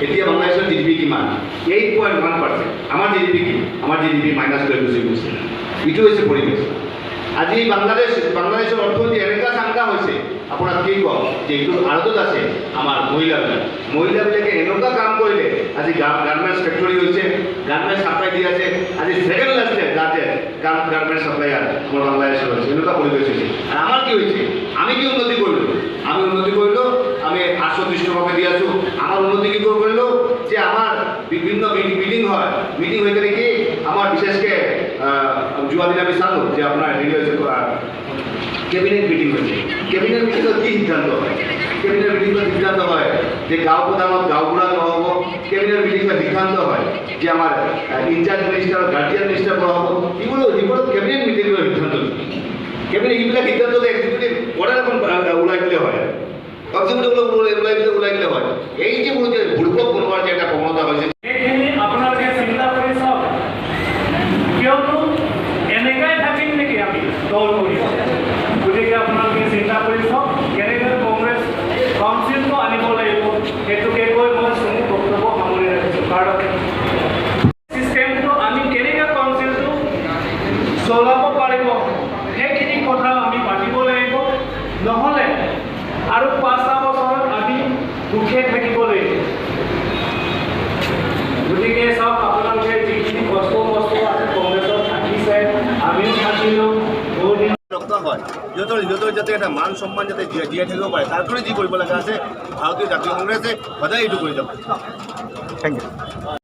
এতিয়া বাংলাদেশৰ জিডিপি কিমান? 8.1%। আমাৰ জিডিপি কি? আমাৰ জিডিপি মাইনাছ লৈ গুচি গৈছে। এইটো হৈছে পৰিৱেশ। আজি বাংলাদেশৰ অৰ্থনীতি এনেকুৱা চাংগা হৈছে, আপোনাক কি কম যে এইটোৰ আঁৰতত আছে আমাৰ মহিলাবিলাক। মহিলাবিলাকে এনেকুৱা কাম কৰিলে, আজি গাৰ্মেণ্টছ ফেক্টৰী হৈছে, গাৰ্মেণ্টছ ছাপ্লাই দি আছে। আজি ছেকেণ্ড লাৰ্জেষ্ট গাৰ্মেণ্টছ ছাপ্লায়াৰ আমাৰ বাংলাদেশৰ হৈছে। এনেকুৱা পৰিৱেশ হৈছে। আৰু আমাৰ কি হৈছে? আমি কি উন্নতি কৰিলোঁ? আমি উন্নতি কৰিলোঁ, আমি 830 টকাকৈ দি আছোঁ। আমাৰ উন্নতি কি কৰিলোঁ যে আমাৰ বিভিন্ন মিটিং হয়। মিটিং হৈ কেনে কি আমাৰ বিশেষকৈ যোৱা দিন আমি চালোঁ যে আপোনাৰ হেৰি হৈছে, কেবিনেট মিটিং হৈছে। কেবিনেট মিটিঙত কি সিদ্ধান্ত হয়? কেবিনেট মিটিঙত সিদ্ধান্ত হয় যে গাঁও প্ৰধানত গাঁওবুঢ়া নহ'ব। কেবিনেট মিটিঙত সিদ্ধান্ত হয় যে আমাৰ ইনচাৰ্জ মিনিষ্টাৰ, গাৰ্ডিয়ান মিনিষ্টাৰ কৰা হ'ব। এইবোৰ কেবিনেট মিটিঙৰ সিদ্ধান্ত। কেবিনেট এইবিলাক সিদ্ধান্ত এক্সিকিউটিভ অৰ্ডাৰ এখন ওলাই দিলে হয়, এক্সিকিউটিভ ওলাই দিলে হয়। এই যে মোৰ যে বুৰ্বক বনোৱাৰ যে এটা প্ৰৱণতা হৈছে। সেইখিনি আপোনালোকে চিন্তা কৰি চাওক। কিয়নো এনেকাই থাকিম নেকি আমি দল কৰি? গতিকে আপোনালোকে চিন্তা কৰি চাওক, কেনেকৈ কংগ্ৰেছ কাউন্সিলটো আনিব লাগিব। সেইটোকে কৈ মই চমু বক্তব্য সামৰি ৰাখিছোঁ। কাৰণ চিষ্টেমটো আমি কেনেকৈ কাউন্সিলটো চলাব পাৰিব, সেইখিনি কথা আমি পাতিব লাগিব। নহ'লে আৰু 5টা বছৰত আমি সুখে থাকিব লাগিব। গতিকে চাওক, আপোনালোকে যিখিনি কষ্ট মষ্ট আজি কংগ্ৰেছত থাকিছে, আমিও থাকিলোঁ বহুত দিন। দৰকাৰ হয় সিহঁতৰ যাতে এটা মান সন্মান যাতে জীয়াই জীয়াই থাকিব পাৰে, তাৰ কাৰণে যি কৰিব লগা আছে, ভাৰতীয় জাতীয় কংগ্ৰেছে সদায় এইটো কৰি যাব। Thank U.